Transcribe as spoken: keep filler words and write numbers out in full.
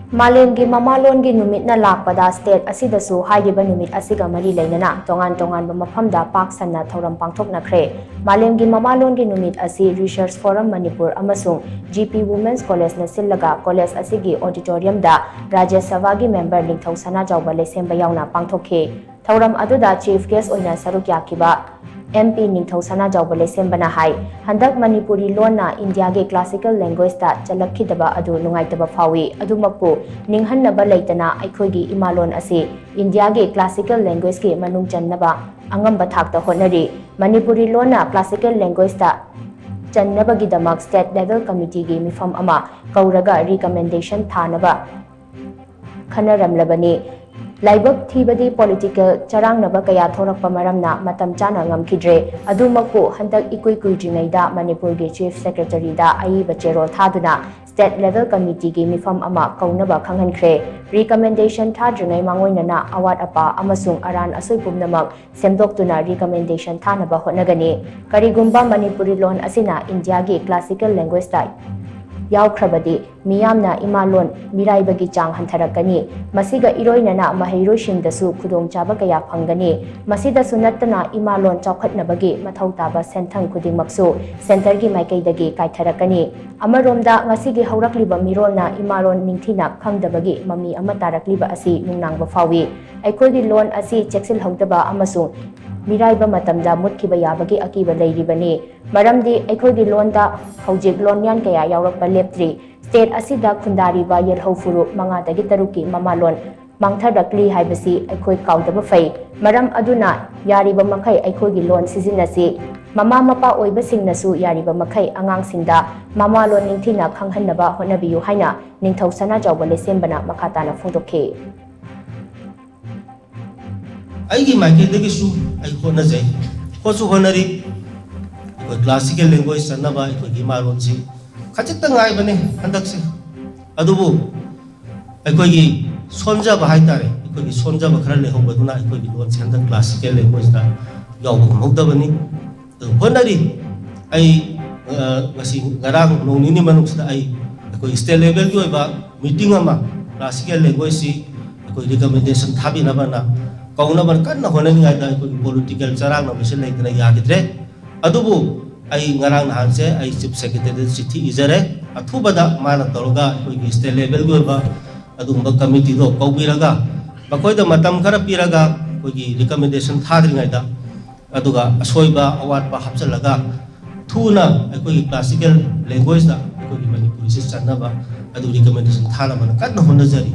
ꯃꯥꯂꯦꯝꯒꯤ ꯃꯃꯥꯂꯣꯟꯒꯤ ꯅꯨꯃꯤꯠꯅ ꯂꯥꯛꯄꯗ state ꯑꯁꯤꯗꯁꯨ ꯍꯥꯏꯔꯤꯕ ꯅꯨꯃꯤꯠ ꯑꯁꯤꯒ ꯃꯔꯤ ꯂꯩꯅꯅ ꯇꯣꯉꯥꯟ ꯇꯣꯉꯥꯟꯕ ꯃꯐꯝꯗ ꯄꯥꯛ ꯁꯟꯅ ꯊꯧꯔꯝ ꯄꯥꯡꯊꯣꯛꯅꯈ꯭ꯔꯦ꯫ ꯃꯥꯂꯦꯝꯒꯤ ꯃꯃꯥꯂꯣꯟꯒꯤ ꯅꯨꯃꯤꯠ ꯑꯁꯤ Research Forum ꯃꯅꯤꯄꯨꯔ ꯑꯃꯁꯨꯡ G P Women's Collegeꯅ ꯁꯤꯜꯂꯒ college ꯑꯁꯤꯒꯤ auditoriumꯗ ꯔꯥꯖ꯭ꯌ ꯁꯚꯥꯒꯤ member ꯅꯤꯡꯊꯧ ꯁꯅꯥꯖꯥꯎꯕ ꯂꯩꯁꯦꯝꯕ ꯌꯥꯎꯅ ꯄꯥꯡꯊꯣꯛꯈꯤ꯫ ꯊꯧꯔꯝ ꯑꯗꯨꯗ chief guest ꯑꯣꯏꯅ ꯁꯔꯨꯛ ꯌꯥꯈꯤꯕ M P ꯅꯤꯡꯊꯧ ꯁꯅꯥꯖꯥꯎꯕ ꯂꯩꯁꯦꯝꯕꯅ ꯍꯥꯏ, ꯍꯟꯗꯛ ꯃꯅꯤꯄꯨꯔꯤ ꯂꯣꯟꯅ ꯏꯟꯗꯤꯌꯥꯒꯤ classical language« ꯗ ꯆꯜꯂꯛꯈꯤꯗꯕ ꯑꯗꯨ ꯅꯨꯡꯉꯥꯏꯇꯕ ꯐꯥꯎꯏ꯫ ꯑꯗꯨꯃꯛꯄꯨ ꯅꯤꯡꯍꯟꯅꯕ ꯂꯩꯇꯅ ꯑꯩꯈꯣꯏꯒꯤ ꯏꯃꯥꯂꯣꯟ ꯑꯁꯤ ꯏꯟꯗꯤꯌꯥꯒꯤ classical languageꯀꯤ ꯃꯅꯨꯡ ꯆꯟꯅꯕ ꯑꯉꯝꯕ ꯊꯥꯛꯇ ꯍꯣꯠꯅꯔꯤ꯫ ꯃꯅꯤꯄꯨꯔꯤ ꯂꯣꯟꯅ classical languageꯆꯟꯅꯕꯒꯤꯗꯃꯛ state level committeeꯒꯤ ꯃꯤꯐꯝ ꯑꯃ ꯀꯧꯔꯒ recommendation ꯊꯥꯅꯕ ꯈꯟꯅꯔꯝꯂꯕꯅꯤ꯫ ꯂꯥꯏꯕꯛ ꯊꯤꯕꯗꯤ political ꯆꯔꯥꯡꯅꯕ ꯀꯌꯥ ꯊꯣꯔꯛꯄ ꯃꯔꯝꯅ ꯃꯇꯝ ꯆꯥꯅ ꯉꯝꯈꯤꯗ꯭ꯔꯦ꯫ ꯑꯗꯨꯃꯛꯄꯨ ꯍꯟꯗꯛ ꯏꯀꯨꯏ ꯀꯨꯏꯗ꯭ꯔꯤꯉꯩꯗ ꯃꯅꯤꯄꯨꯔꯒꯤ chief secretaryꯗ ꯑꯏꯕ ꯆꯦꯔꯣꯜ ꯊꯥꯗꯨꯅ state level committeeꯒꯤ ꯃꯤꯐꯝ ꯑꯃ ꯀꯧꯅꯕ ꯈꯪꯍꯟꯈ꯭ꯔꯦ꯫ Recommendation ꯊꯥꯗ꯭ꯔꯤꯉꯩ ꯃꯥꯡꯑꯣꯏꯅꯅ ꯑꯋꯥꯠ ꯑꯄꯥ ꯑꯃꯁꯨꯡ ꯑꯔꯥꯟ ꯑꯁꯣꯏ ꯄꯨꯝꯅꯃꯛ ꯁꯦꯝꯗꯣꯛꯇꯨꯅ recommendation ꯊꯥꯅꯕ ꯍꯣꯠꯅꯒꯅꯤ꯫ ꯀꯔꯤꯒꯨꯝꯕ ꯃꯅꯤꯄꯨꯔꯤ ꯂꯣꯟ ꯑꯁꯤꯅ ꯏꯟꯗꯤꯌꯥꯒꯤ classical languageꯇ ꯌꯥꯎꯈ꯭ꯔꯕꯗꯤ ꯃꯤꯌꯥꯝꯅ ꯏꯃꯥꯂꯣꯟ ꯃꯤꯔꯥꯏꯕꯒꯤ ꯆꯥꯡ ꯍꯟꯊꯔꯛꯀꯅꯤ꯫ ꯃꯁꯤꯒ ꯏꯔꯣꯏꯅꯅ ꯃꯍꯩꯔꯣꯏꯁꯤꯡꯗꯁꯨ ꯈꯨꯗꯣꯡꯆꯥꯕ ꯀꯌꯥ ꯐꯪꯒꯅꯤ꯫ ꯃꯁꯤꯗꯁꯨ ꯅꯠꯇꯅ ꯏꯃꯥꯂꯣꯟ ꯆꯥꯎꯈꯠꯅꯕꯒꯤ ꯃꯊꯧ ꯇꯥꯕ ꯁꯦꯟꯊꯪ ꯈꯨꯗꯤꯡꯃꯛꯁꯨ centreꯒꯤ ꯃꯥꯏꯀꯩꯗꯒꯤ ꯀꯥꯏꯊꯔꯛꯀꯅꯤ꯫ ꯑꯃꯔꯣꯝꯗ ꯉꯁꯤꯒꯤ ꯍꯧꯔꯛꯂꯤꯕ ꯃꯤꯔꯣꯜꯅ ꯏꯃꯥꯂꯣꯟ ꯅꯤꯡꯊꯤꯅ ꯈꯪꯗꯕꯒꯤ ꯃꯃꯤ ꯑꯃ ꯇꯥꯔꯛꯂꯤꯕ ꯑꯁꯤ ꯅꯨꯡꯅꯥꯡꯕ ꯐꯥꯎꯏ꯫ ꯑꯩꯈꯣꯏꯒꯤ ꯂꯣꯟ ꯑꯁꯤ ꯆꯦꯛꯁꯤꯜꯍꯧꯗꯕ ꯑꯃꯁꯨꯡ ꯃꯤꯔꯥꯏꯕ ꯃꯇꯝꯗ ꯃꯨꯠꯈꯤꯕ ꯌꯥꯕꯒꯤ ꯑꯀꯤꯕ ꯂꯩꯔꯤꯕꯅꯤ꯫ ꯃꯔꯝꯗꯤ ꯑꯩꯈꯣꯏꯒꯤ ꯂꯣꯟꯗ ꯍꯧꯖꯤꯛ ꯂꯣꯟꯌꯥꯟ ꯀꯌꯥ ꯌꯥꯎꯔꯛꯄ ꯂꯦꯞꯇ꯭ꯔꯤ꯫ State ꯑꯁꯤꯗ ꯈꯨꯟꯗꯥꯔꯤꯕ ꯌꯦꯜꯍꯧ ꯐꯨꯔꯨꯞ ꯃꯉꯥꯗꯒꯤ ꯇꯔꯨꯛꯀꯤ ꯃꯃꯥꯂꯣꯟ ꯃꯥꯡꯊꯔꯛꯂꯤ ꯍꯥꯏꯕꯁꯤ ꯑꯩꯈꯣꯏ ꯀꯥꯎꯗꯕ ꯐꯩ꯫ ꯃꯔꯝ ꯑꯗꯨꯅ ꯌꯥꯔꯤꯕ ꯃꯈꯩ ꯑꯩꯈꯣꯏꯒꯤ ꯂꯣꯟ ꯁꯤꯖꯤꯟꯅꯁꯤ꯫ ꯃꯃꯥ ꯃꯄꯥ ꯑꯣꯏꯕꯁꯤꯡꯅꯁꯨ ꯌꯥꯔꯤꯕ ꯃꯈꯩ ꯑꯉꯥꯡꯁꯤꯡꯗ ꯃꯃꯥꯂꯣꯟ ꯅꯤꯡꯊꯤꯅ ꯈꯪꯍꯟꯅꯕ ꯍꯣꯠꯅꯕꯤꯌꯨ ꯍꯥꯏꯅ ꯅꯤꯡꯊꯧ ꯁꯅꯥꯖꯥꯎꯕ ꯂꯩꯁꯦꯝꯕꯅ ꯃꯈꯥ ꯇꯥꯅ ꯐꯣꯡꯗꯣꯛꯈꯤ꯫ ꯑꯩꯒꯤ ꯃꯥꯏꯀꯩꯗꯒꯤꯁꯨ ꯑꯩ ꯍꯣꯠꯅꯖꯩ, ꯍꯣꯠꯁꯨ ꯍꯣꯠꯅꯔꯤ꯫ ꯑꯩꯈꯣꯏ classical language ꯆꯠꯅꯕ ꯑꯩꯈꯣꯏꯒꯤ ꯏꯃꯥꯂꯣꯟꯁꯤ ꯈꯖꯤꯛꯇ ꯉꯥꯏꯕꯅꯤ ꯍꯟꯗꯛꯁꯦ꯫ ꯑꯗꯨꯕꯨ ꯑꯩꯈꯣꯏꯒꯤ ꯁꯣꯟꯖꯕ ꯍꯥꯏꯇꯥꯔꯦ, ꯑꯩꯈꯣꯏꯒꯤ ꯁꯣꯟꯖꯕ ꯈꯔ ꯂꯩꯍꯧꯕꯗꯨꯅ ꯑꯩꯈꯣꯏꯒꯤ ꯂꯣꯟꯁꯦ ꯍꯟꯗꯛ classical languageꯇ ꯌꯥꯎꯕ ꯉꯝꯍꯧꯗꯕꯅꯤ꯫ ꯑꯗꯨ ꯍꯣꯠꯅꯔꯤ꯫ ꯑꯩ, ꯑ, ꯉꯁꯤ ꯉꯔꯥꯡ ꯅꯣꯡ ꯅꯤꯅꯤ ꯃꯅꯨꯡꯁꯤꯗ ꯑꯩ ꯑꯩꯈꯣꯏ state levelꯒꯤ ꯑꯣꯏꯕ meeting ꯑꯃ ꯀ꯭ꯂꯥꯁꯤꯀꯦꯜ ꯂꯦꯡꯒ꯭ꯋꯦꯖꯁꯤ ꯑꯩꯈꯣꯏ ꯔꯤꯀꯃꯦꯟꯗꯦꯁꯟ ꯊꯥꯕꯤꯅꯕꯅ ꯀꯧꯅꯕ ꯀꯟꯅ ꯍꯣꯠꯅꯅꯤꯡꯉꯥꯏꯗ ꯑꯩꯈꯣꯏꯒꯤ ꯄꯣꯂꯤꯇꯤꯀꯦꯜ ꯆꯔꯥꯡꯅꯕꯁꯤ ꯂꯩꯗꯅ ꯌꯥꯈꯤꯗ꯭ꯔꯦ꯫ ꯑꯗꯨꯕꯨ ꯑꯩ ꯉꯔꯥꯡ ꯅꯍꯥꯟꯁꯦ ꯑꯩ ꯆꯤꯐ ꯁꯦꯀ꯭ꯔꯦꯇꯔꯤꯗ ꯆꯤꯊꯤ ꯏꯖꯔꯦ꯫ ꯑꯊꯨꯕꯗ ꯃꯥꯅ ꯇꯧꯔꯒ ꯑꯩꯈꯣꯏꯒꯤ ꯁ꯭ꯇꯦꯠ ꯂꯦꯚꯦꯜꯒꯤ ꯑꯣꯏꯕ ꯑꯗꯨꯒꯨꯝꯕ ꯀꯃꯤꯇꯤꯗꯣ ꯀꯧꯕꯤꯔꯒ ꯃꯈꯣꯏꯗ ꯃꯇꯝ ꯈꯔ ꯄꯤꯔꯒ ꯑꯩꯈꯣꯏꯒꯤ ꯔꯤꯀꯃꯦꯟꯗꯦꯁꯟ ꯊꯥꯗ꯭ꯔꯤꯉꯩꯗ ꯑꯗꯨꯒ ꯑꯁꯣꯏꯕ ꯑꯋꯥꯠꯄ ꯍꯥꯞꯆꯤꯜꯂꯒ ꯊꯨꯅ ꯑꯩꯈꯣꯏꯒꯤ ꯀ꯭ꯂꯥꯁꯤꯀꯦꯜ ꯂꯦꯡꯒ꯭ꯋꯦꯖꯇ ꯑꯩꯈꯣꯏꯒꯤ ꯃꯅꯤꯄꯨꯔꯤꯁꯤ ꯆꯟꯅꯕ ꯑꯗꯨ ꯔꯤꯀꯃꯦꯟꯗꯦꯁꯟ ꯊꯥꯅꯕꯅ ꯀꯟꯅ ꯍꯣꯠꯅꯖꯔꯤ꯫